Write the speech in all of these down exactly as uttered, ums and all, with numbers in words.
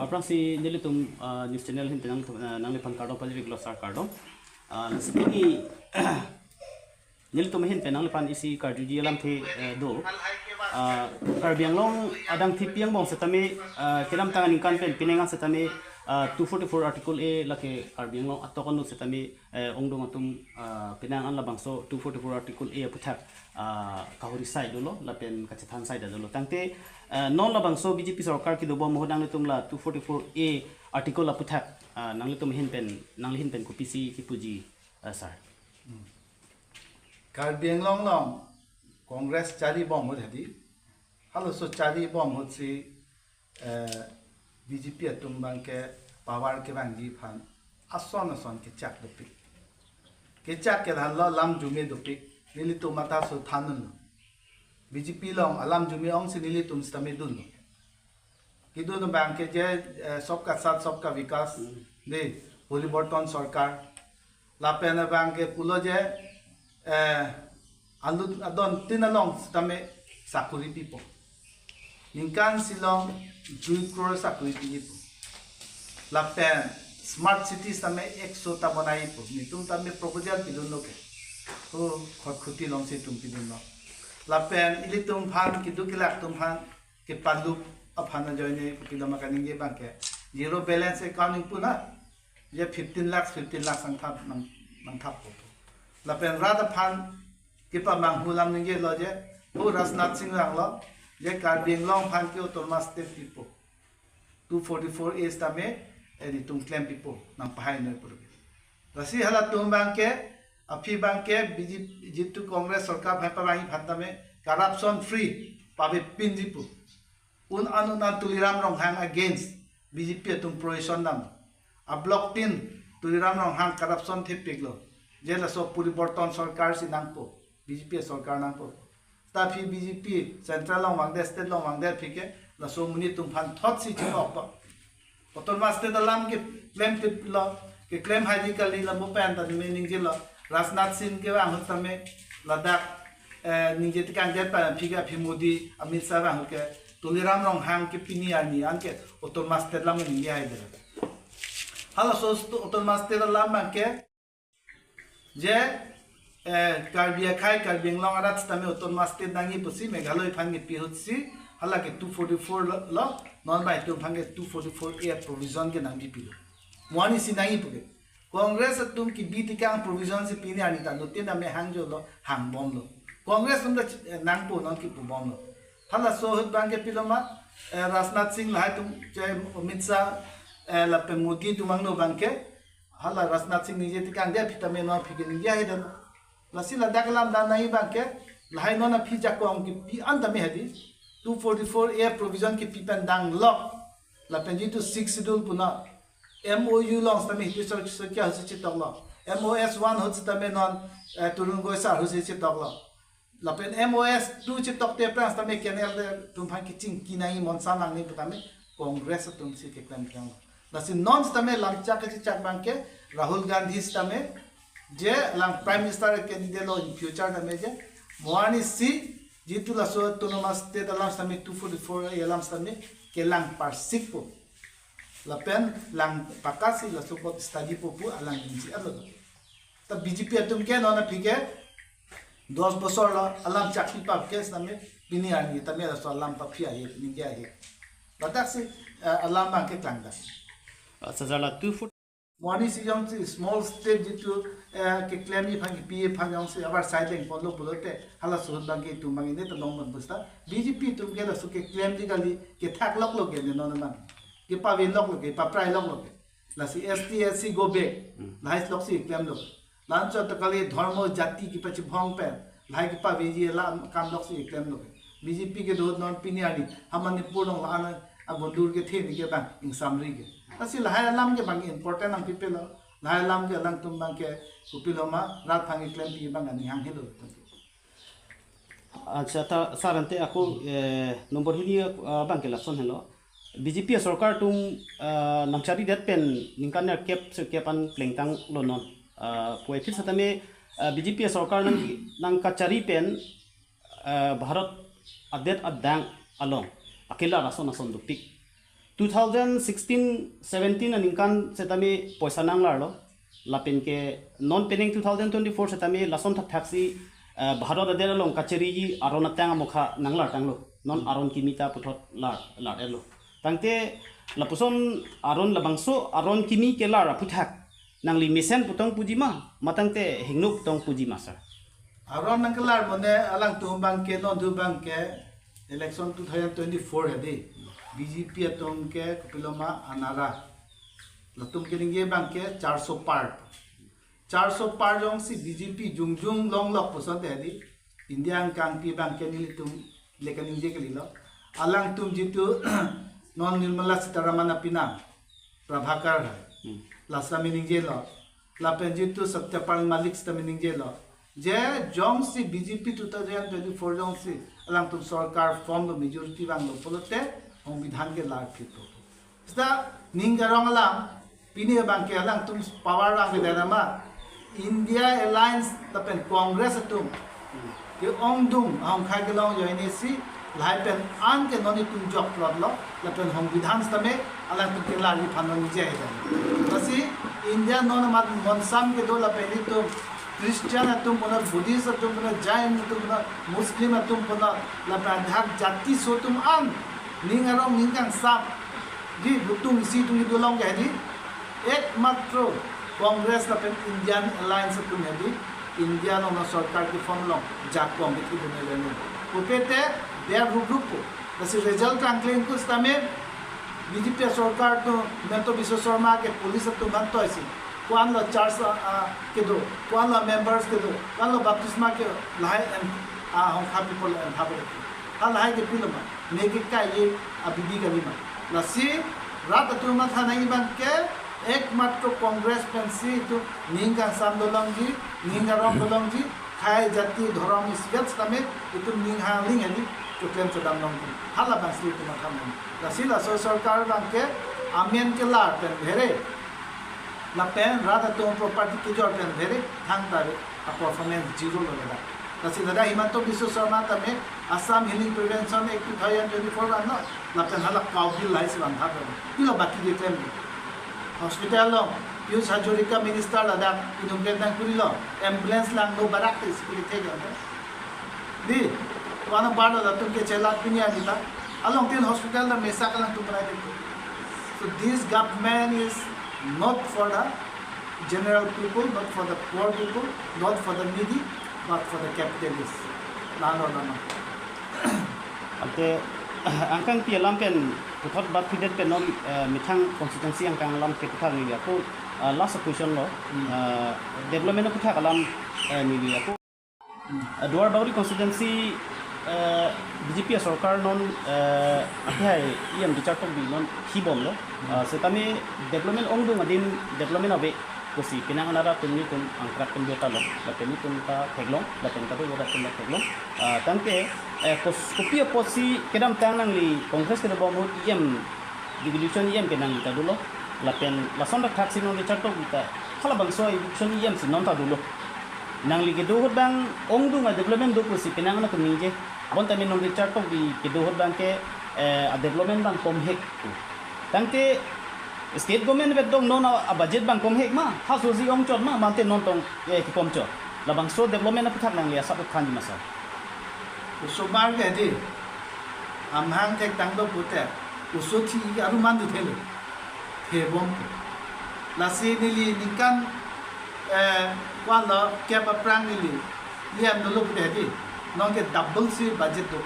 Aphrangsi nelitum, ah, news channel ahin pen nang, ah, nangliphan kardom pajirlo sir, kardom. Ah, lasi pini nelitum ahin pen nangliphan isi karjuji alamthe, eh, do. Ah, Karbi Anglong adang thipi angbong setame, ah, kedamtang aningkan pen penang an setame, ah, two forty-four Article A lake Karbi Anglong atok anut setame, eh, ongdung atum, ah, penang an labangso two forty-four Article A aputhak, ah, kahuri sai dolo lapen kachethan sai dolo. Tangte, eh, non labangso B J P sorkar kedobom ahut nanglitum la two forty-four A article aputhak, ah, nanglitum ahin pen, nangli ahin pen kopisi kipuji, ah, sir? Karbi Anglong along Congress charibom ahut hedi. Halaso charibom ahutsi, eh, B J P atum abangke power kevangji aphan ason ason kechak dopik. Kechak ke lahenlo, alam arjume dopik. Nelitum matha so than unlo. B J P along alam arjume ongsi nelitum setame dunlo. Kedun abangke je, eh, Sabka Saath Sabka Vikas, Hmm. de, Poriborton Sorkar. Lapen abangke pulo je, eh, alut adon tin along setame sakuri pipo. Ningkan isi along dui crore sakuri pipo. Lapen smart city setame ekso ta bonaipo. Netum tame proposal pidunlo ke. O Khatkhati alongsi itum pidunlo. Lapen ilitum aphan keduk kelak atum aphan kepalup aphan ajoine kopiloma kaningje abangke zero balance account ingpu na, je fifteen lakhs, fifteen lakhs nangthap, nang, nangthappo. Lapen rat aphan kepamanghu alam ningjelo je, o Rajnath Singh vanglo, je Karbi Anglong aphan ke autonomous state pipo. Two forty-four A setame, eh, netum klem pipo, nangpahai noi purke. Lasi halatum abangke, aphi abangke, B J P, jitu Congress sorkar aphan pavangji aphan tame, corruption free, pavepinji pu. Un an un an Tuliram Ronghang against B J P atum provision dam. A block tin Tuliram Ronghang corruption thepiklo. Je laso Poriborton Sorkar si nangpo, B J P sorkar nangpo. Ta aphi B J P central along vangdet, state along vangdet aphi ke, laso amonit atum aphan thotsi chepok pa. Autonomous state alam keklem tiplo, keklem haji kali, lapu pen ta me ningjelo. Rajnath Singh kevang ahut tame ladak, eh, ningje tekangdet pa aphi ke aphi Modi, Amit Shah vang ahut ke Tuliram Ronghang ke pini arni anke autonomous state alam ningje hai dera. Halaso stu-, autonomous state alam abangke je, eh, Karbi akhei, Karbi Anglong arat setame autonomous state nangji pusi Meghalaya aphan kepi ahutsi, halake two forty-four lo, lo, non bai atum aphan ke two forty-four A provision ke nangji pilo. Mo arnisi nangji puke. Congress atum kebi tekang provision si pini arni ta nutin ame hangjolo, hangbomlo. Congress atum ta, eh, nangpo non kipubomlo. Halaso ahut abangke piloma, eh, Rajnath Singh lahai atum, je Amit Shah, eh, lapen Modi atum angno abangke, hala Rajnath Singh ningje tekangdet aphi tame non aphi ke ningje hai dam. Lasi ladak alam dam nangji abangke, lahai non aphi jakong kepi an tame hedi. Two forty-four A provision kepi pen danglok. Lapen jitu Sixth Schedule pu na M O U along setame hidi so, so kya ahutsi chetoklo. M O S one ahut setame non, eh, Tarun Gogoi sir ahutsi chetoklo. Lapen M O S two chetokte aphrang setame K N L F atum aphan kechingki nangji, monsa nangji pu tame Congress atum si keklem klang. Lasi non setame lamchak kechechak abangke Rahul Gandhi setame je lang Prime Minister candidate lo in future tame je mo arnisi jitu laso autonomous state alam setame two forty-four A alam setame kelang parsikpo. Lapen lang pakasi laso apot study po pu alang insi alo. Ta B J P atum ke non aphi ke dos bosor lo alam chakpi pap ke setame pini arni tame laso alam paphi ahi, ningje ahi. Ladaksi, eh, alam abangke klangdak. Achha, sir, la two forty. Mo arnisi jongsi small state jitu, eh, keklemji aphan kepi aphan jongsi abar side leng ponlo pulote, halaso ahut abangke itum abang ini ta longmon busta. B J P atum ke laso keklemji kali, kethak loklo ke ne non abang. Kepaveloklo ke, paprailoklo ke. Lasi S T, S C go back. Hmm. Lahai loksi klemlo. Lanchot ta kali dhormo jati kepachibhong pen lahai kepaveji alam kam loksi klemlo. B J P kedo non pini arni ha Manipur along la-an agundur kethe ni ke bang ingsamri ke. Lasi lahai alam ke bang important nangpipelo. Lahai alam ke alangtum abangke kopiloma rat aphan keklempi abang ani hang helo. Achha, ta sir ante ako, eh, number hini, ah, abangke lason helo. B J P sorkar atum, ah, nangcharidet pen ningkan nerkep sirkep an plengtanglo non. Ah, puvoiphit setame, ah, B J P sorkar nang, nangkachari pen, ah, Bharat adet adang along akelar ason ason dopik. two thousand sixteen seventeen aningkan setame poisa nanglarlo. Lapen ke non penang two thousand twenty-four setame lason thakthak si, eh, Bharat adet along kachariji aron atang amokha nanglar tanglo. Non aron kimi ta puthot lar, lar-etlo. Tangte lapuson aron, labangso aron kimi kelar aphuthak nangli mesen pu tong puji ma, matangte hingno pu tong puji ma, sir? Aron nangkelar mane alangtum abangke, non tu abangke election two thousand twenty-four hedi, B J P atum ke kopiloma anara. Latum keningje abangke charso par. Charso par jongsi B J P jongjong longlok puson te hedi, India angkangpi abangke nelitum le kaningje kalilo. Alangtum jitu non Nirmala Sitharaman apinang Prabhakar hai. Hmm. Lasi neliningjelo. Lapen jitu Satyapal Malik sitame ningjelo. Je jongsi B J P two thousand twenty-four jongsi alangtum sorkar formlo, majority vanglo pulote, Songbidhan ke larphitpo. Sita ning karong alam, pini abangke alangtum power vangve dana ma, India Alliance lapen Congress atum ke-ongdung ahongkhai kelong ajoine si, lahai pen an ke non itum jokplotlo, lapen Songbidhan sitame alangtum kelarji aphan ningje hai. Lasi India non amat monsam kedo lapen itum Christian atum punon, Buddhist atum punon, Jain atum punon, Muslim atum punon, lapen adak jati aso atum an ning arong ning kangsam di butung isi atum kedo along ke hedi, ekmatro Congress lapen Indian Alliance atum hedi, India along sorkar keform along jakong kethi bune leni. Pupe te biar rup rup po. Lasi result klangkle ingkus tame B J P sorkar atum, Himanta Biswa Sarma ke police atum aphan toisi, ko-anlo charge, ah, ah, kedo, ko-anlo members kedo, ko-anlo baptisma ke, lahai en, ah, ahongkha people en habo. Ha lahai ke piloma, ne ke kai ye abidi kalima. Lasi rat atum matha nangji abangke ekmatro Congress pensi itum ning kangsam dolongji, ning karong dolongji, khei jati dhorom isivet sitame itum ning hangling hedi keklem chodam longji. Halabangsi itum matha nang. Lasi laso sorkar abangke amen kelar pen bhere, lapen rat atum property kejor pen bhere, thangta a-performance zero lo ladak. Lasi ladak Himanta Biswa Sarma tame Assam Healing Prevention Act two thousand twenty-four vanlo, lapen hala Kaubin lahai si vantha lo. Pilo baki keklem lo. Hospital along Piyush Hazarika minister ladak inauguration nangkurilo, ambulance langno barak te isi kuri thek lo. Di, ko-an abang latum ke chelat pini kita. Along tin hospital ta mesa alangtum banai dei. So this government is not for the general people, not for the poor people, not for the needy, but for the capitalists. Lalo lama. Ante angkangpi alam pen puthot batphidet pen non, eh, methang constituency angkang alam ke puthot neli ako, eh, last question lo, Hmm. eh, development puthot alam, eh, neli ako. Hmm. Eh, Duarbagori constituency, eh, B J P sorkar non, eh, akhai E M Richard Tokbi non hibomlo. Hmm. Eh, setame development ongdung adim development ave pusi penang anara atum nelitum angkrak pen jota lo, lapen nelitum ta theklong, lapen kadokave atum ta theklong. Ah, tangte, eh, kos-, kopi apotsi kedamtang nangli Congress kedobom ahut E M devolution E M ke nangli ta dolo, lapen lason dak thak si non Richard Tokbi ta halabangso devolution E M si non ta dolo. Nangli kedo ahut abang ongdung a-development do pusi penang anak ningje. Bonta min non Richard Tokbi kedo ahut abangke, eh, a-development abang komhek pu. Tangte state government vet dong non a, a-budget abang komhek ma, ha sosi ongchot ma, mante non tong, eh, kikomchot. Labangso development aputhak nangli asap thanji ma, sir? Osomar ke di, amahang thektang do pute, oso thi aru man do thelo. Thebom. Lasi neli ningkan, eh, ko-anlo kep aphrang neli E M dolo pute di, non ke double si budget do.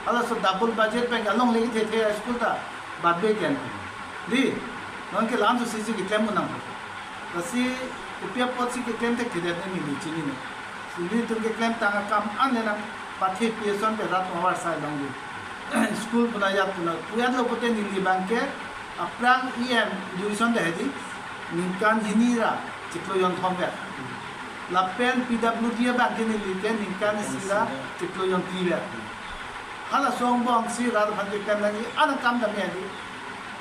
Halaso double budget pen alongle kethethe a-school ta batbe ken. Di, non ke lam so sisi keklem unang. Lasi kopi apotsi keklem thekthedet neli chinine. Si nelitum keklemtang akam an le nangpathepi ason pen rat avar sai longji. School puna yat puna. Pu-etlo pute neli abangke aphrang E M devolution ta hedi, ningkan hini ra chiklo jonthom vet. Lapen P W D abangke neli ke ningkan isi ra chiklo jonphli vet. Halaso angbong si rat aphan keklem nangji an akam tame hedi.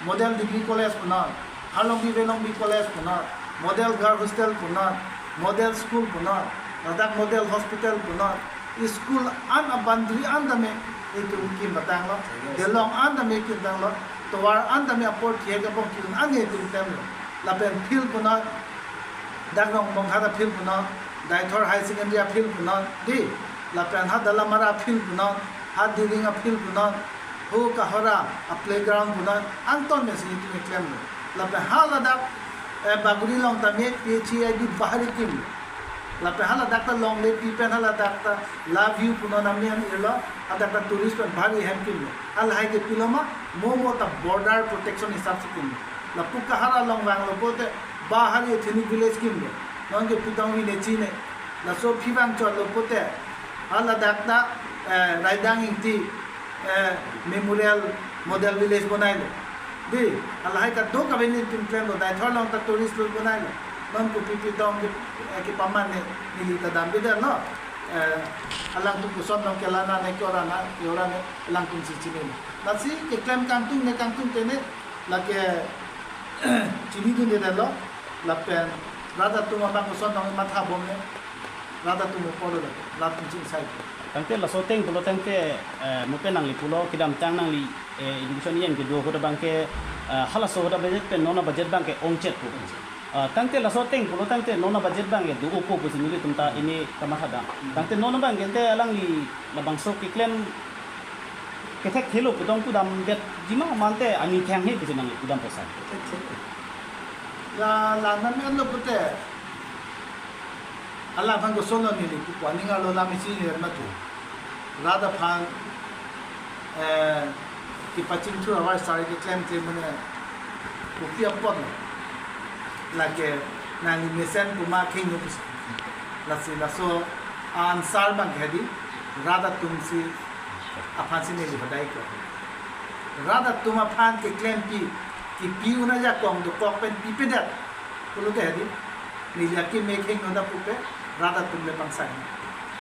Model Degree College punon, Harlongbi Velongbi College punon, Model Girl Hostel punon, Model School punon, ladak Model Hospital punon, school an a-boundary an tame itum kim patanglo, delong an tame kim tanglo, tovar an tame apor thihek abong kilun an nelitum klemlo. Lapen field punon, dak Rongbonghat a-field punon, Deithor High Secondary a-field punon, dei. Lapen ha Dalamara a-field punon, ha Diring a-field punon, ho Kohora a-playground punon, angton mesi nelitum klemlo. Lapen ha ladak, eh, Bagori along tame P H E I D bahari kimlo. Lapen ha ladak ta longle pi pen ha ladak ta La View punon amen irlo, hadak ta tourist pen bahari hem kimlo. Ha lahai ke piloma, mo mo ta border protection hisap si kimlo. Lapu Kohora along vanglo pote bahari ethnic village kimlo. Non ke pitong village ne. Laso aphi vangchotlo pote, ha ladak ta, eh, Raidang Ingti, eh, Memorial Model Village bonailo. Dei, halahai kadokave nelitum klemlo, Deithor along ta tourist lo bonailo. Non kopi pitong ke, eh, kepaman ne, neli ta damvedetlo. Eh, alangtum koson along kelana ne, ke-ora na, ke-ora ne, alangtum si chinilo. Lasi keklem kangtung ne kangtung te ne, lake chinidundedetlo, lapen rat atum abang koson along matha bom ne, rat atum apor lo, rat atum chingsai. Tangte laso ateng pulo tangte, eh, mo pen nangli pulo kedamtang nangli, eh, education yen kedo ahut abang ke, eh, halaso ahut a-budget pen non a-budget abang ke ongchet pu. Eh, tangte laso ateng pulo tangte non a-budget abang ke do-opo pusi nelitum ta ini kamatha dam. Tangte non abang ke te alangli labangso keklem kethekthelo pu tong pudamdetji ma, mante ani thang he pusi nangli pudam posa. La, la, nang alo pute. Alangphan koson lo neli pu, aning arlo lam isi ni matu. Rat aphan, eh, kepachingthur avar sari keklem klem mane kopi apot lo. Lake nangli mesen pu ma khengno pusi. Lasi laso answer abang ke hedi, rat atum si aphan si neli padai ko. Rat atum aphan keklempi, kipi un ajakong dokok pen pipedet pulote hedi, neli akeme khengno da pupe, rat atum le pangsai.